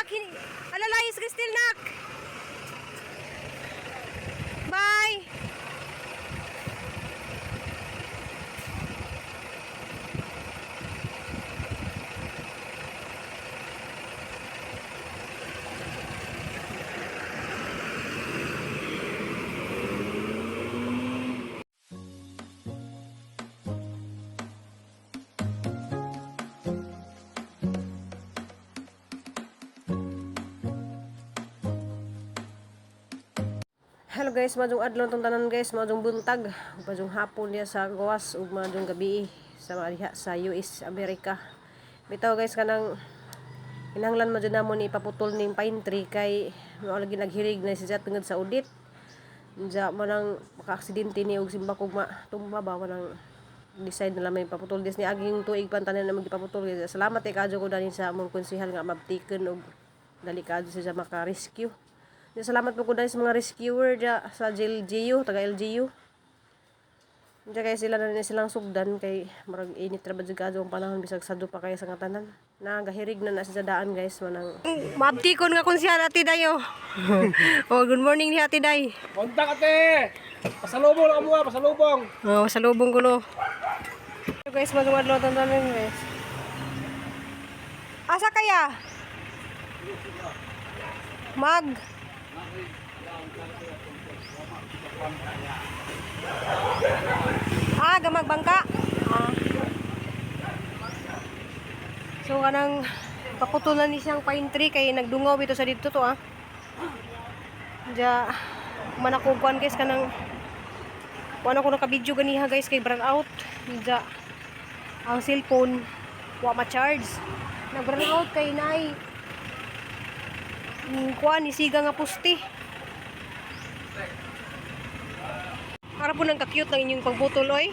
Nak. Alalay, Cristel, nak. Bye. Hello guys, maayong adlaw tong tanan guys, maayong buntag, maayong hapon diya sa gawas ug maayong gabi sa mga diha sa US America. Bitaw guys, kanang kinahanglan man jud namo ni ipaputol ning pine tree kay mao lagi naghirig na siya tungod sa udit. Unsa mo nang maka-aksidente ni og simbak og matumba ba, mo nang decide na lang may paputol dis ni aging tuig pan tanan na magipaputol guys. Salamat kay kadyo ko dani sa among konsehal nga mabtiken og dali kadyo siya maka-rescue. Di, salamat po ko dahil sa mga rescuer dya sa LGU, taga LGU. Diya kay sila na silang sugdan kay murag init ra ba jud kadto ang panahon bisag sado pa kay sa nga tanan. Nagahirig na na sa daan guys, manang maabtikon nga konsehal, Ate Dayo. Oh, good morning ni Ate Day. Kontak, ate! Pasalubong lang mo, pasalubong. Oh, salubong ko no. Guys, maayong adlaw tanan guys. Asa kaya? Mag Ah, gamagbangka. Ah. So kanang paputulan ni siyang pine tree kay nagdungaw bito sa dito to ah. Diya man ako kuan guys, kanang kuan ako naka-video ganiha guys kay brown out. Diya ang cellphone wa ma-charge. Nag brown out kay naay kuan isiga nga poste. Para po nang ka-cute ng inyong pagputol oy.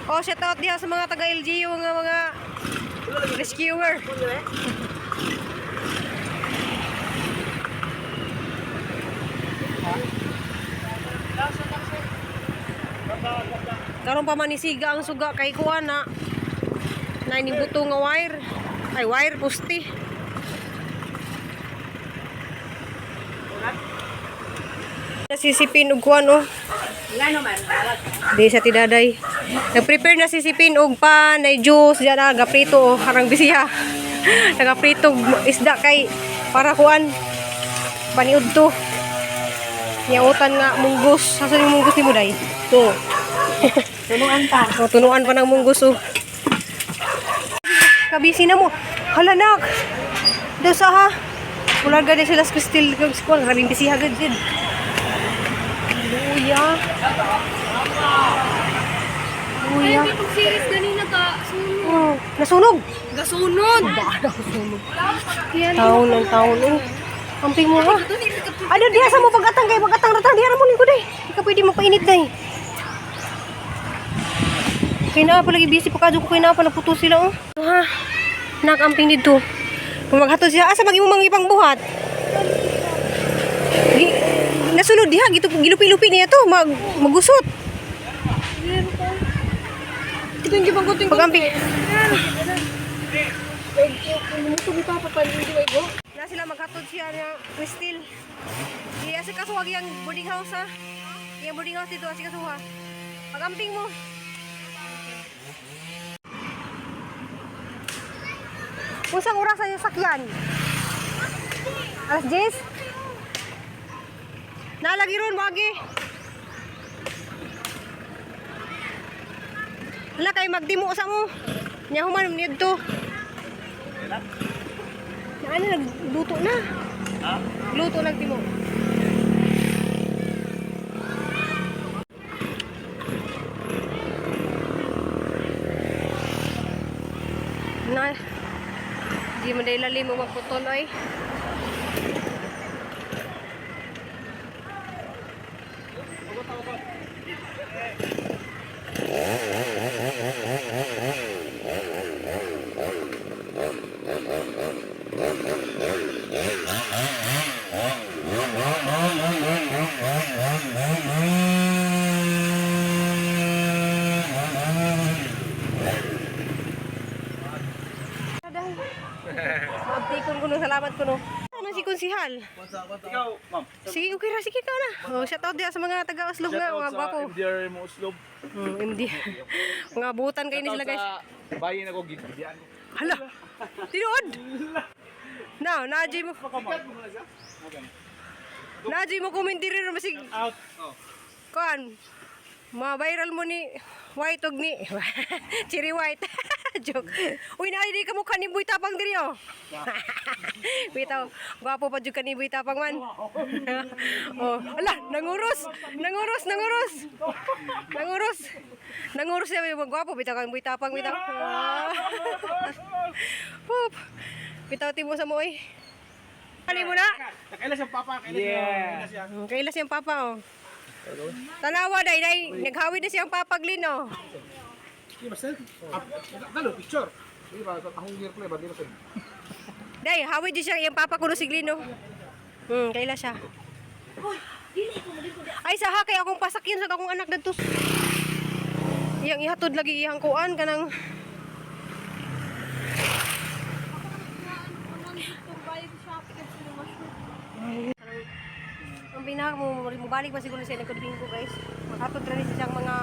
Oh, shout out diha sa mga taga LGU nga mga rescuer. Karon pa man isiga ang suga kay kuan na. Na buto nga wire. Ay, wire poste. Nasisipin og kuan oh. Di sa tidaday. Nag-prepare na sisipin og pan, ay juice, diyan na, gaprito oh, harang bisiya. Nagaprito og isda kay para kuan paniud to. Yautan nga munggus. Asa yung munggus ni Buday? To. Tunuan pa. Oh, tunuan pa ng munggus oh. Kabisi na mo. Hala nak. Daw sa ha. Wala gani sila sa Cristel. Kuan, grabing bisiha gud din. Luya. Luya. Ay, pag series ganina ka, sunog. Oh, nasunog. Gasunod! Ba, nasunog. Kaya Taon ng taon. Oh. Amping mo ah. Ano diha sa mo pagatang kay pagatang ratang diha ra mo ning kuday. Di ka pwede magpainit day. Kay naa pa lagi busy pa kadyo ko kay naa pa naputo sila oh. Ha. Nakamping dito. Kung maghatod siya asa mag imong mga ipangbuhat. Gi, nasunod diha gito gilupi-lupi niya to mag magusot. Ito yung gibang Pagamping. Pag Na sila maghatod siya niya Cristel. Iya sa kasuwag yang boarding house ha. Yang boarding house dito asi kasuha. Pagamping mo. Unsang oras ang sakyan? Alas 10? Nalagi ron mo. Hala kay magdimo sa mo. Nya human nidto. Na ano nagluto na. Ha? Luto nagtimo. Na di man dahil lalim mo magputol oy. Daton kuno, salamat kuno. Ano si konsihal? Ikaw, ma'am. Sige, okay ra, sige ka na. Oh, shout out diha sa mga taga-Oslob nga, mga gwapo. MDR mo Oslob. MD. Mga butan kayo ni sila, guys. Bayin ako gigibian ko. Hala. Tinuod. Na, naadyoy mo. Naadyoy mo comment diri ro masig Out. Oh. kuan. Ma-viral mo ni White og ni Cherry White. Joke. Uy, na di ka mukha ni Boy Tapang diri oh. Bitaw, gwapo pa jud ka ni Boy Tapang man. Oh, ala, nanguros, nanguros, nanguros. Nanguros. Nanguros siya yung gwapo bitaw kang Boy Tapang bitaw. Ah. Poop. Bitaw timo sa mo oy. Ali mo na. Nakailas siyang papa, kailas yeah. Siya. Kailas siyang papa oh. Tanawa day day, naghawid na siyang papa Glyn oh. Di ba sir? Dalo picture. Di ba sa tahong gear play ba di ba sir? Day, hawid di siya iyang papa kuno si Glyn oh. Kaila siya. Ay saha kay akong pasakyan sa akong anak dadto. Iyang ihatod lagi iyang kuan kanang ang pinaka mo mobalik pa siguro siya nagkudbinggo, guys. Maghatod ra ni siya siyang mga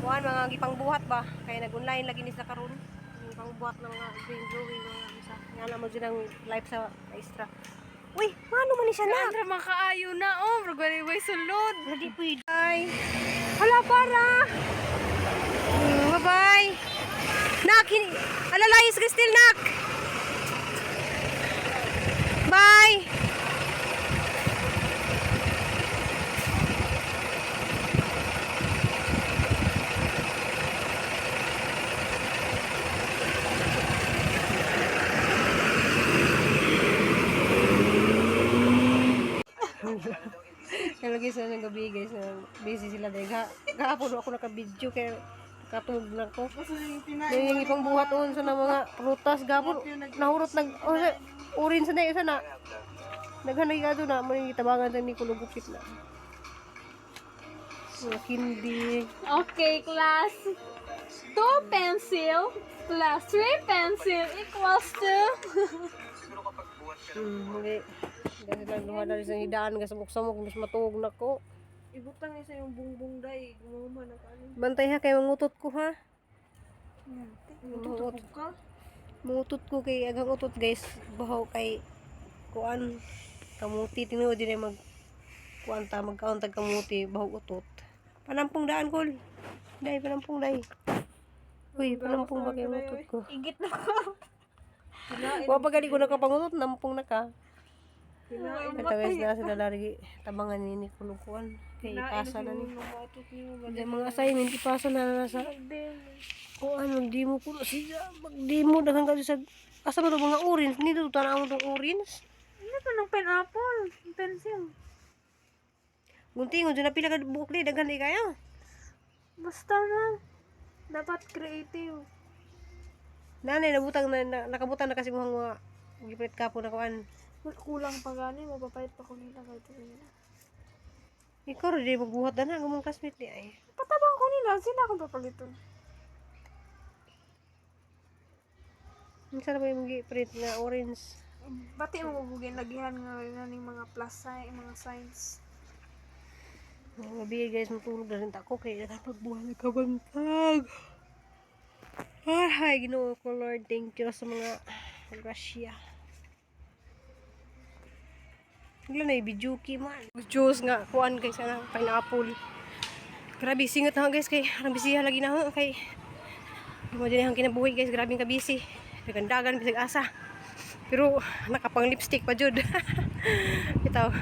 kuan, mga gipangbuhat ba kaya nag-online lagi ni sa karon. Yung pangbuhat ng mga drawing drawing mga isa. Nga na mo dyan ang life sa maestra. Uy, paano man ni siya na? Andra makaayo na oh, murag wala way sulod. Lagi po. Bye. Hala para. Bye-bye. Nak, alalayas ka still, nak. Bye. Kaya lagi sa ng gabi, guys, na busy sila dahil gahapon ako naka-video kaya nakatulog na ko. Yung ipangbuhat on sa na mga prutas gahapon nahurot nag oh, sa, orange na isa na. Naghanay ka doon na mo yung tabangan sa ni kulugupit na. Mga kindi. Okay, class. 2 pencil plus 3 pencil equals to Hindi. Kasi lang duha na rin sa hidaan nga samok-samok mas matuog na ko. Ibutang isa yung bungbong day, gumawa na ka ano. Bantay ha kay mangutot ko ha. Mangutot ka? Mangutot ko kay agang utot, guys. Bahaw kay kuan kamuti tinuod din ay mag kuan ta magkaon tag kamuti bahaw utot. Panampong daan kol. Day panampong day. Uy, panampong ba kay mangutot ko? Igit na ko. Wa pa gali ko nakapangutot, nampong na ka. Ito guys, na sila lagi tabangan ni ni kulungkuan. Kay ipasa na ni. Yung mga assignment ipasa na na sa kuan, magdemo ko na siya. Magdemo daghan ka sa asa ba to mga orange nito tanaw mo tong orange. Ano to ng pineapple? Pencil. Guntingon dyan na pila ka buok di daghan di kayo. Basta na. Dapat creative. Nanay nabutang na, na nakabutang na kasi muhang mga gipalit kapo na kuan. Kulang pa gani, mapapayat pa ko nila kahit nila. Ikaw rin di magbuhat na ang mong classmate di ay. Patabang ko nila, sila akong papaliton. Minsan na ba yung gipalit na orange? Bati mo bubugin lagihan nga nga ning mga plus sign, mga signs. Mga gabi guys, matulog na rin ako kaya nakapagbuhay na kabantag. Ay, Ginoo ko Lord, thank you sa mga grasya. Wala na ibijuki man. Juice nga, kuan guys, ano, pineapple. Grabe, singot na guys, kay arang bisiha lagi na ho, kay mo din ang kinabuhi guys, grabe ka busy. Dagandagan bisag asa. Pero nakapang lipstick pa jud. Bitaw.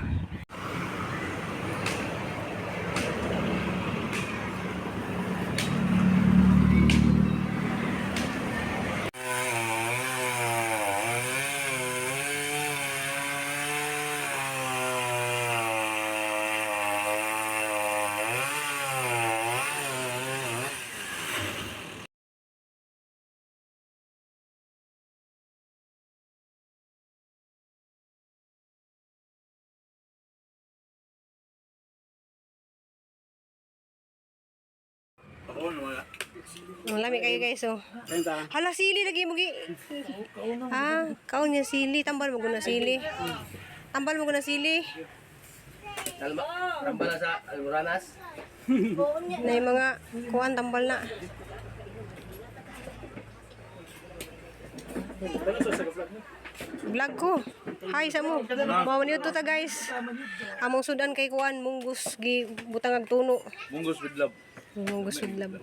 Ang lami kayo, guys, oh. Hala, sili lagi mo gi. Ah, kaon niya sili, tambal mo guna sili. Tambal mo guna sili. Kalma, rambala sa Almoranas. Na yung mga kuan tambal na. Vlog ko. Hi sa mo. Mao ni ta, guys. Among sudan kay kuan munggus gi butang ag tuno. Munggos with love. Munggus with love.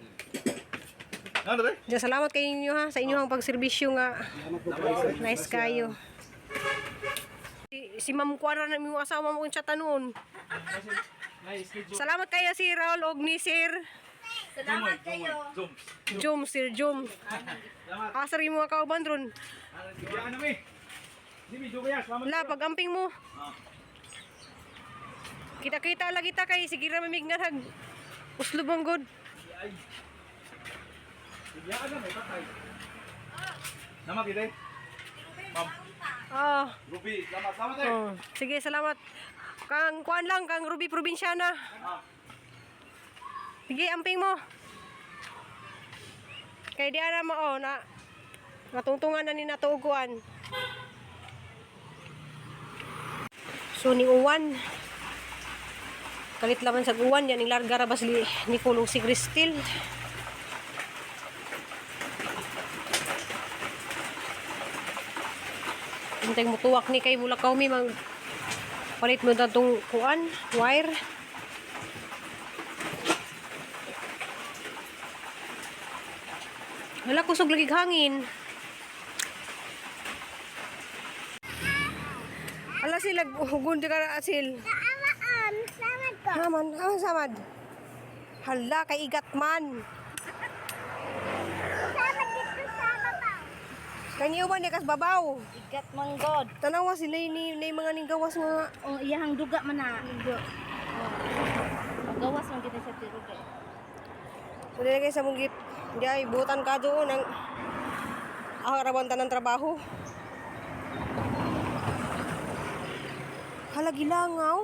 Ano ba? Diyan, salamat kay inyo ha sa inyong pagserbisyo nga. Nice kayo. Si Ma'am Kuan ra na imong asawa mo kung noon. Salamat kayo si Raul og ni Sir. Salamat kayo. Jom, Sir Jom. Asa rin mga kauban ron. Ano mi? Jimmy, Jumia, salamat. La, pag-amping mo. Kita-kita lagi ta kay sige ra mamignan hag. Uslob ang good. Bigyan na may patay. Nama kita. Ma'am, Ah. Ruby, salamat, salamat eh. Oh. Sige, salamat. Kang kuan lang, kang Ruby Provinciana. Sige, amping mo. Kay di ara mo oh, na natungtungan na ni nato og kuan. So ni uwan. Kalit laman sa uwan yan ning larga ra bas ni kulong si Cristel. Hintay mo tuwak ni kay mulakaw mi mag palit mo datong kuan wire. Wala, kusog lagi hangin. Ala sila hugon di ka na asil. Amaan, samad ko. Haman, haman samad. Hala kay igat man. Samad dito sa baba. Kaniyo man ni kas babaw. Igat manggod. Tanawa sila ni ni mga ninggawas nga. O iyahang duga man na. Duga. Pagawas man kita sa tiruga. So dili kay sa mong gip. Di ay butan ka doon ang ang rawan ng trabaho. Hala gilangaw.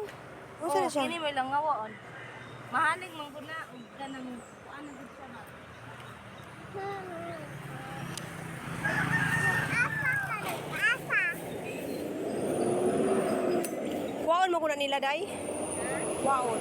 Unsa na siya? Kini may langawaon. Mahalig man gud na og kanang kuan na gud siya ba. Asa. Kuwaon mo ko na nila day. Kuwaon.